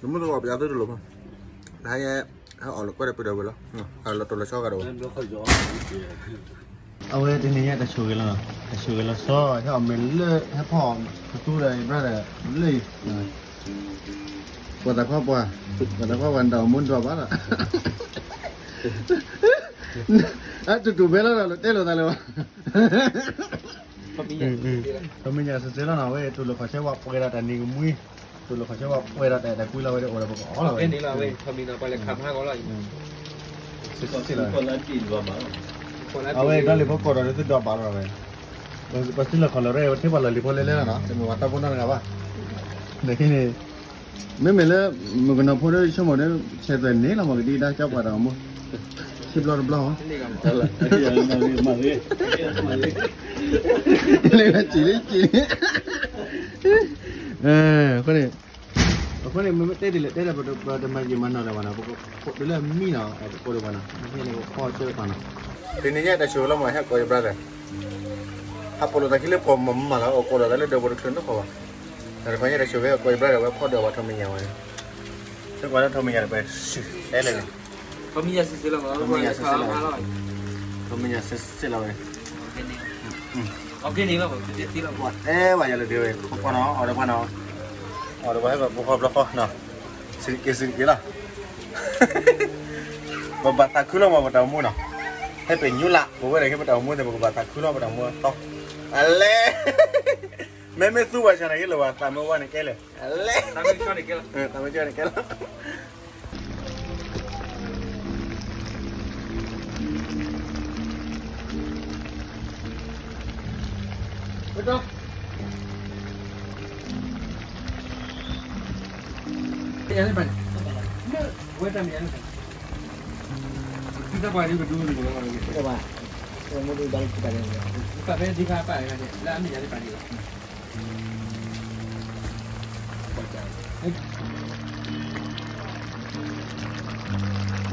နမုၢ်သကိးပယါသုတလိၤမး, နဟဲ ဟဲအီၣ်လၢကွဲးဒီးပဒီဝဲလီၤ, အလီၤတိၢ်လီၤဆီဂၤဒီးဝဲ, အဝဲတနံၤညါတၢ်ဆိၣ်ဂ့ၤလီၤ, တၢ်ဆိၣ်ဂ့ၤလီၤဆီ ဟဲအီၣ်မ့ၤလၢ ဟဲဖီၣ်ကသူဒီး brother လၢ ပှၤသးခွါပှၢ်, ပှၤသးခွါပှၢ် နတၢ်အိၣ်မူနဒွးဘၣ်လီၤ, အတူတူဖဲလီၤဒီး တဲလိာ်သးလၢၤဘၣ် ထီမ့ၢ်ညၣ်စ့စ့လီၤနီၤ, အဝဲတူၢ်လိာ်ခီၣ်ဆၢဝဲပှဲၤဒီးတၢ်နံၤကမှံ, တူၢ်လိာ်ခီၣ်ဆၢဝဲပှဲၤဒီးတၢ်တၢ်ကွံလီၤဝဲဒီးအိၣ်ဒီးပကအီၣ်လီၤဝဲ, အဝဲဒီးလံာ်ဖိကီၢ်ဒီးသုဒိးဘၣ်လီၤဝဲ, ပစံးလီၤခီၣ်လီၤရဲၣ် ပထံပှၤလီၢ်လံာ်ဖိလဲလဲလီၤနီၤ, တမ့ၢ်ပှၤတီဖိနီတဂၤဘၣ်, နက့န့ၣ် မ့မ့ၢ်လၢ မုၣ်ကနီၤဖိဒီးဆိကမိၣ်ဒီး ဆဲးသွဲၣ်န့ၣ်လီၤမးကဒံဒါကၠီပှၤတၢ်အိၣ်မူ, ခံဘျီတဘျီ, လၢစံးလၢစံး, အဃိန့ၣ်, အဃိန့ၣ် မ့မ့ၢ်တဲဒ်လဲၣ်တဲဒ်လဲၣ် ပတမၤယံာ်မၤနီၢ်လၢၤဘၣ်နီၤ, ပကဒုးလၢမံနီၤ, ပကိးဒံးဘၣ်နီၤ, မ့ၢ်န့ၣ်ပဖီၣ်စၢၤပှၤနီၤ, တနံၤညါတၢ်ဆိၣ်ဂ့ၤလီၤမး ဟဲကိးယ brother ဟးပိာ်လိာ်သးခံလၢပှၤမၤမၤလီၤ အိၣ်ကိးလိာ်သးလၢဒၢးပူၤတချုးနီတခီဘၣ်, တခီညါတၢ်ဆိၣ်ဂ့ၤကိးယ brother ဝဲဖီၣ်ဒီးပှၤထီမ့ၢ်ညါဝဲ, သ့ကွၢ်လၢထီမ့ၢ်ညါတပှဲၤစူၤတဲလဲၣ်န့ၣ်, ထီမ့ၢ်ညါစ့စ့လီၤ, ထီမ့ၢ်ညါစ့စ့လီၤဝဲ, ထီမ့ၢ်ညါစ့စ့လီၤဝဲ, တဲဘၣ်ယၤလၢဒ်ဝဲ ကွၢ်နီၤ အီၣ်ဒီးပှၤနီၤ, အီၣ်ဒီးပှၤဟဲဘၣ်ပှၤဖီၣ်ဘျီဃီနီၤ, စံးက့ၤစံးက့ၤလီၤ ပဘၣ်သးခုလီၤမးပတၢ်အိၣ်မူနီၤ, ဟဲပညူလၢ် ပဝဲဒၣ်က့ၤပတၢ်အိၣ်မူန့ၣ် ပကဘၣ်သးခုလီၤပတၢ်အိၣ်မူသီ, အလဲၣ်, မ့မ့ၢ်သူဝဲဆၣ်န့ၣ်က့ၤလၢၤဘၣ် သးမ့ၢ်ဝဲန့ၣ်ကဲလဲၣ်, အလဲၣ်, သးမ့ၢ်ကဲန့ၣ်ကဲလ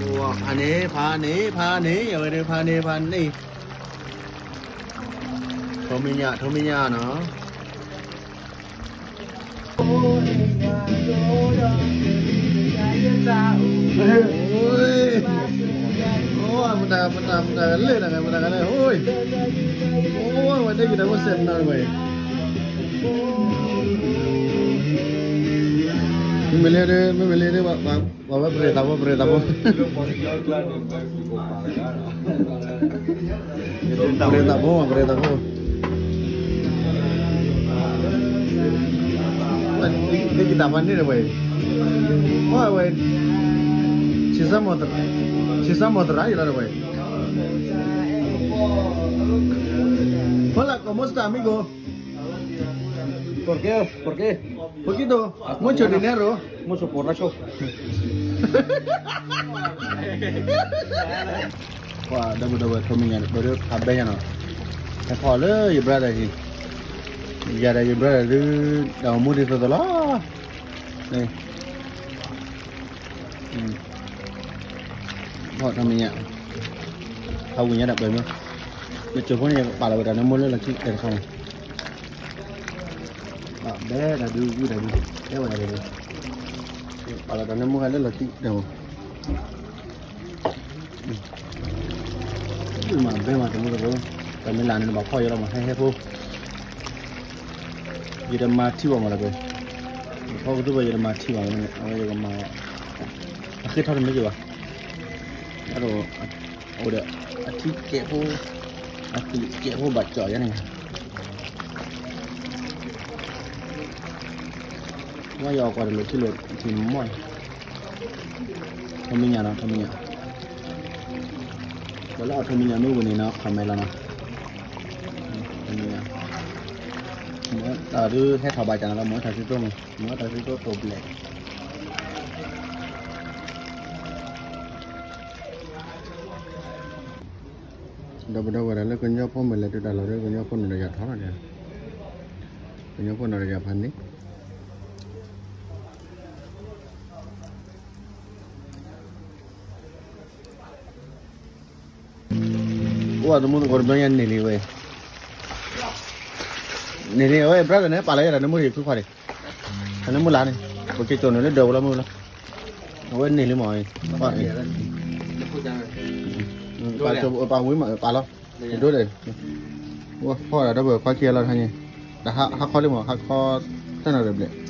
ီၤ ဖးန့ၣ် ဖးန့ၣ် ဖးန့ၣ် အဝဲဒၣ်ဖးန့ၣ် ဖးန့ၣ်, ထိမ့ၢ်ညၣ် ထိမ့ၢ်ညၣ်နီၤ. မတၤ မတၤ မတၤကလဲၣ် မတၤကလဲၣ် အိၣ် အိၣ် ဝဲတဲက့ၤတၢ်ဖိစဲးမနၤတဝဲ မ့မ့ၢ်လၢ မ့မ့ၢ်လၢ ပှၤဝဲပရ့သးဖိ ပရ့သးဖိ ပရ့သးဖိ ပရ့သးဖိ လၢကတၢ်ဖးန့ၣ်တဝဲ ဝဲ ဆံးစၢ်မီၢ်သရၣ် ဆံးစၢ်မီၢ်သရၣ်ယလီၤတဝဲ Hola, ¿cómo está, amigo? ¿Por qué? ¿Por qué? Poquito, mucho dinero. Mucho borracho. ပှၤဒီပုၢ်ဒီဝဲၢ် ထိမ့ၢ်ညါ ပဒိးဖးဘဲညါနီၤ ဟဲဖီၣ်လၢယ brother ဟံၣ် ယၤဒီးယ brother ဒုး တၢ်အိၣ်မူဒ်သိးသိးလီၤ ဖီၣ်ထိမ့ၢ်ညါ ဖးဝံၤညါဒီးပှဲၤမ့ၢ် မ့ၢ်ကၠိဖိန့ၣ် ယကပာ်လီၤဝဲတၢ်နၢမူလၢလီၢ်ခံတခါန့ၣ် ဘဲတၢ်ဒုးဝံတၢ်ဒုး တဲဝဲဒၣ်ဒုး ပာ်လီၤတၢ်နၢမူခါလၢလီၢ်ခံတခါ မ့ၢ်ဘဲမးတမူတကိး တၢ်မ့ၢ်လၢန့ၣ် နဘၣ်ဖီၣ်ယၤလီၤမး ဟဲဟဲဖိ ယတမၤထံဘၣ်မးလၢၤဘဲ ဖီကသူဘၣ်ယတမၤထံဘၣ်မး အဝဲယကမၤ အဃ့ထီၣ်တမ့ၢ်က့ၤဘၣ် အဒီး အိၣ်ဒီး အထံကဲးဖိ အကလံၤကဲးဖိဘၣ်ကၠီၣ်ယါန့ၣ် ဝဲယအီၣ်ကွၢ်တလိၣ်ထံလိၣ်ထံမီၢ် ထိမ့ၢ်ညါနီၤ ထိမ့ၢ်ညါ ပှၤလၢအီၣ်ထိမ့ၢ်ညါမ့ၢ်ဝံၤန့ၣ်နီၤ comment လီၤနီၤ ထိမ့ၢ်ညါ မ့ၢ်တၢ်ဒုးဟဲထီၣ်ဘၣ်ကၢ်နီၤလီၤ မ့ၢ်တၢ်စုတိၢ်မ့ၢ် မ့ၢ်တၢ်စုတိၢ်တိာ်ဘျဲၣ် ဒီပုၢ်ဒီဝဲၢ်လၢကညီဖိမ့ၢ်လဲၤတုၤတၢ်လီၢ်ဒီး ကညီဖိနီၢ်ဒီးယၤထီၣ်လီၤန့ၣ် ကညီဖိနီၢ်ဒီးယၤဖးန့ၣ် အိၣ်ဝဲတမူသကိးတဘျီညါန့ၣ်လံဝဲ န့ၣ်လံဝဲ brother န့ၣ် ပာ်လီၤယၤတၢ်နၢမူတယံၤဖုခွါန့ၣ် တၢ်နၢမူလၢ်န့ၣ် ပက့ၤကၠီၤနုာ်လၢဒၢးဝဲလီၤမ့ၢ်လီၤ, အဝဲန့ၣ်လံမး, ပာ်ဝံၤမးပာ်လီၤ, ဒိၣ်ဒီး, ဟီၣ်ဒီးပခွါခံဂၤလီၤတဟါညါ, ဒီးဟါခီလံမး ဟါခီ, တၢ်နၤရဘျဲၣ်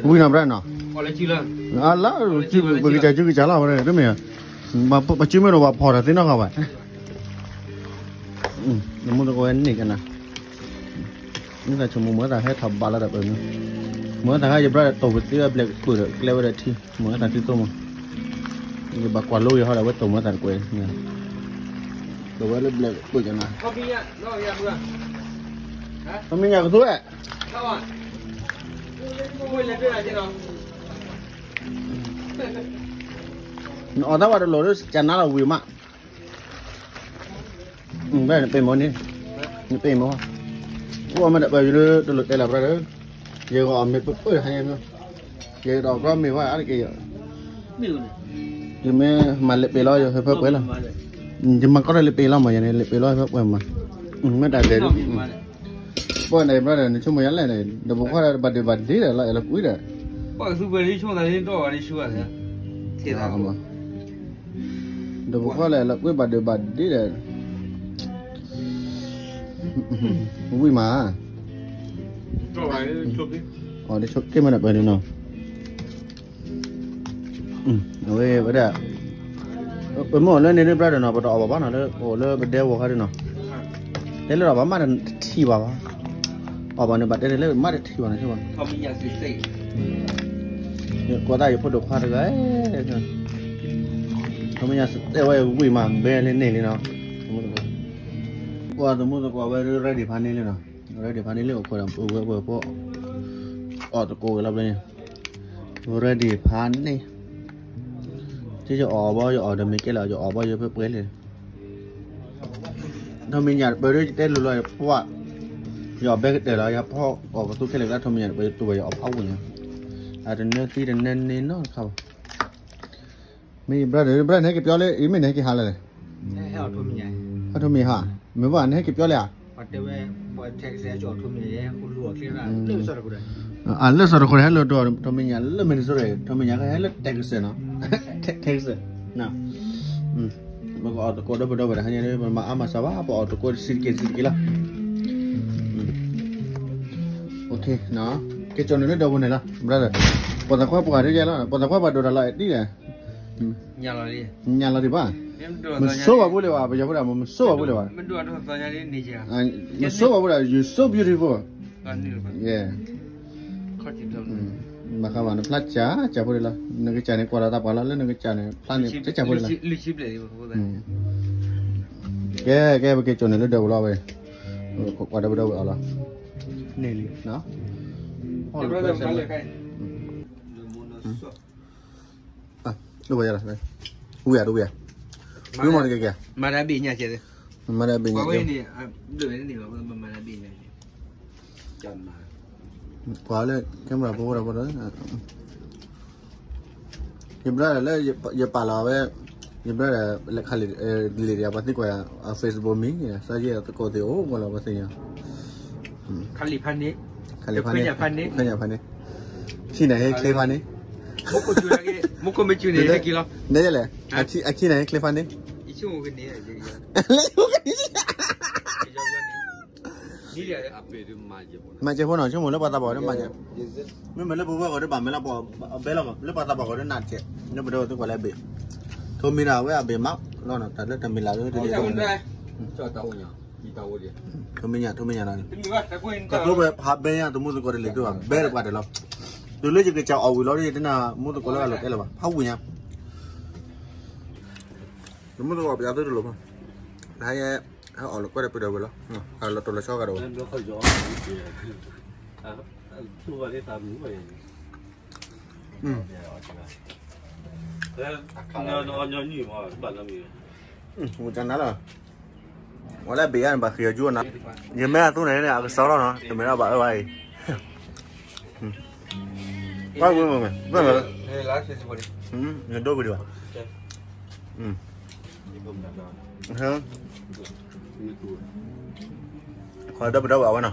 ဝံၤနီၤ ပြၢ်နီၤ, အလၢ, ပကစၢ်စုကစၢ်လီၤဝဲတမ့ၢ်, ပစုမ့ၢ်ဒီးပှၤဖီၣ်တၢ်သ့နီတဂၤဘၣ်, နမူသကိးဝဲန့ၣ်ကနၤ, မ့ၢ်သးဆိမိၣ်မ့ၢ်သးဟဲထီၣ်ဘၣ်လီၤဒီးပမ့ၢ်, မ့ၢ်သးဟဲယပြၢ်ဒီးတိၢ်ပသ့ဝဲဘျဲၣ်ကပၢၢ်ဒီးကျဲဝဲဒီးထံ, မ့ၢ်သးသံသိမး, ယဘၣ်ကွၢ်လိယဟီဒီးဝဲတိၢ်မ့ၢ်သးတကွဲး, တိၢ်ဝဲလၢဘျဲၣ်ကပၢၢ်ကနၤ, မ့ၢ်ညါကသူဝဲ နအီၣ်တၢ်ဝဲတလိၣ်လၢကနါလီၤဝံၤမး, နပ့ၢ်မ့ၢ်န့ၣ်, နပ့ၢ်မ့ၢ်, အိၣ်မ့ၢ်တပၢၢ်ယၤလၢတလိၣ်တဲလီၤပြၢ်ဒီး, ယဂီၢ်အီၣ်မ့ၢ်ပၢၢ်တဟါညါ, ယတအီၣ်ကီမ့ၢ်ဝဲအါတက့ၢ်ယၤ, ယမ့ၢ်မၤလဲၤပ့ၢ်လီၤယဟဲဖၢပှဲၤလီၤ, ယမၤကီၢ်တၢ်လဲၤပ့ၢ်လီၤမး ယန့ၣ်လဲၤပ့ၢ်လီၤဟဲဖၢပှဲၤမး, မ့ၢ်တၢ်ဒဲး ပှၤန့ၣ် brother နဆိကမိၣ်ယၤလဲၣ်န့ၣ် ဒီးပခွါဒီးဘၣ်ဒုးဘၣ်ဒ့ဒီးလီၤအဲၣ်လီၤကွံဒီး, ပှၤကသူပှဲၤလံဆိကမိၣ်သးလံဒီးဝဲဒ်ဆူဂၤသ့, ဒီးပခွါလၢအဲၣ်လီၤကွံဘၣ်ဒုးဘၣ်ဒ့ဒီး, ဝံၤမး, အီၤဒ်ဆိက့မ့ၢ်ဒၣ်ပှဲၤန့ၣ်နီၤ အဝဲဝဲဒၣ်, ပမ့ၢ်အိၣ်လၢန့ၣ်လၢ brother နီၤ ပတအီၣ်ဘၣ်ဘၣ်နီၤ လၢအိၣ်လၢပဒဲဝီၤခါဒ်နီၤ, တဲလၢအီၣ်ဘၣ်မးတထံၣ်ဘၣ်ဘၣ်, အီၣ်ဘၣ်န့ၣ်ဘၣ်တဲလၢမးတထံၣ်ဘၣ်န့ၣ်, ကိးသးယဖိဒိၣ်ခွါတဂၤ, ထီၣ်မ့ၢ်ညါတဲဝဲဝံၤမး ဘဲလၢန့ၣ်လံနီၤ, ပှၤသမူသကိးဝဲ ready ဖးန့ၣ်လံနီၤ, ready ဖးန့ၣ်လံ အိၣ်ခိးဒီးပဝဲပှၤဖိ အီၣ်သကိးဝဲလီၤဘျီန့ၣ်, ready ဖးန့ၣ်, ယအီၣ်ဘီ ယအီၣ်ဒီးမ့ၢ်ကဲလၢ ယအီၣ်ဘီ ယဖဲပှဲၤလံ, ထီၣ်မ့ၢ်ညါတပၢၢ်ဒီး ယတဲလိၤလီၤ ယဖီၣ်, ယအီၣ်ဘဲကတၢၢ်လီၤ ယဖီၣ်အီၣ်ကသူခဲလၢာ်ကျါ ထီၣ်မ့ၢ်ညါတပၢၢ် ယတူၢ်ဘၣ်ယအီၣ်ဖးဝံၤညါ, အတနၢသံတနၢန့ၢ်နီတခါဘၣ်, မ့ၢ် brother brother နဟဲက့ၤပျီလၢ အံၤမ့ၢ်နဟဲက့ၤဟးလၢလဲၣ်, ဟဲထီၣ်မ့ၢ်ညါ, ဟဲမ့ၢ်ဘၣ် နဟဲက့ၤပျီလၢဧါ, အလၢစီၤတခိၣ်ဟဲလၢ ထီၣ်မ့ၢ်ညါလၢ Minnesota ထီၣ်မ့ၢ်ညါကဟဲလၢ Texas နီၤ, Texas ပကအီၣ်သကိးဒီပုၢ်ဒီဝဲၢ်တဟါညါ ပမၤအါမးစၢ်ဘၣ် ပအီၣ်သကိးတဆံးတက့ၢ်တဆံးတက့ၢ်လီၤ, ကဲကၠီၤနုာ်လၢဒၢးပူၤန့ၣ်လီၤ brother, ပှၤသးခွါပှၤတယဲၢ်လီၤ ပှၤသးခွါပှၤဒိၣ်တၢ်လီၤအဲၣ်ဒ်လဲၣ်, ညါလီၤဒံးဘၣ်, မဆိဘၣ်ပူၤလၢၤဘၣ် ပယီၤဖိဒၣ် မဆိဘၣ်ပူၤလၢၤဘၣ်, မဆိဘၣ်ပူၤဒၣ် you so beautiful, ဘၣ်ဃးဘၣ်နဖျါစၢ်စၢ်ဖိဒံးလီၤ နကစၢ်န့ၣ် ကွၢ်လီၤသးပှၢ်လီၤ လၢနကစၢ်န့ၣ် ဖျါန့ၣ် စၢ်စၢ်ဖိဒံးလီၤ, ကဲ ကဲ ပက့ၤကၠီၤနုာ်လၢဒၢးပူၤလီၤဝဲ, ကွၢ်ဒီပုၢ်ဒီဝဲၢ်အီၤလီၤ, န့ၣ်လံ, ဝံၤယၤတဝံၤယၤ, ဝံၤမီၢ်တက့ၢ်က့ၤ, မၤတၢ်ဘ့ၣ်ညါကဲ, မၤတၢ်ဘ့ၣ်ညါကဲ, ကွၢ်လၢ camera ဖိဒီးဖိဒီး ယ brother လၢ ယပာ်လီၤဝဲ ယ brother လၢခါလံာ်တယၤ ပှၤသံကွၢ်ယၤ အ Facebook မံၤ စီၤယဲၢ်သကိးသ့ၣ်အိၣ်ဝဲလီၤ ပှၤသ့ၣ်ညါ, ခါလံာ်ဖးန့ၣ်, ခါလံာ်ဖးန့ၣ်, ခါလံာ်ဖးန့ၣ်, ဆံၣ်န့ၣ်ဟဲချ့ဖးန့ၣ်, မူခိၣ်စူၤန့ၣ် ဟဲက့ၤလီၤ, နဲလဲၣ်, အဆံၣ်န့ၣ်ဟဲချ့ဖးန့ၣ် မၤစၢၤဖိနီၤ ဆိကမိၣ်လၢပှၤသးပှၢ်ဝဲဒၣ်မၤစၢၤ, မ့မ့ၢ်လၢပဝဲဂီၢ်ဒၣ်ဘၣ်မဲာ်လီၤပှၤဘဲလီၤမး လၢပှၤသးပှၢ်ဂီၢ်ဒၣ်နးတကဲး, လၢပဒိၣ်သ့ၣ်ကွၢ်လၢအဘ့ၣ်, ထိးမံၤဒၣ်ဝဲအဘ့ၣ်မးလီၤနီၤ တၢ်လၢတမံၤလၢ်လၢတလ့ၣ်, ထိးမံၤညၣ် ထိးမံၤညၣ်နီၤ, ကသိးဝဲဖးဘဲညါ တမူသကိးတလ့ၣ်တဘၣ် ဘဲတပှၢ်တၢၢ်လီၤ, တုၤလၢယကစၢ်အီၣ်ဝံၤလီၤ တနၢ်မူသကိးလၢအလီၤတဲလၢၤဘၣ် ဖးဝံၤညါ တမူသကိးပယီၤသုတလိၣ်ဘၣ်, ဟဲ ဟဲအီၣ်လီၤကွဲဒီးပဒီပုၢ်ဒီဝဲၢ်လီၤ, အလီၤတိၢ်လီၤဆီဂၤဒီးဝဲ, မ့ၢ်တနၤလီၤ, ဝဲလၢဘ့ၣ်ယါန့ၣ် ဘၣ်ဃ့အီၤကၠူအီၤနၤ, ယမ့ၢ်အသူန့ၣ်န့ၣ် အကစီၣ်လီၤနီၤ တမ့ၢ်ဒၣ်ဘၣ်အၢဘၣ်အံၤ ဘၣ်ဝဲမ့ၢ်မ့ၢ် နဒိပဒံးဘၣ်, ခွါဒီပုၢ်ဒီဝဲၢ်အဝဲနီၤ,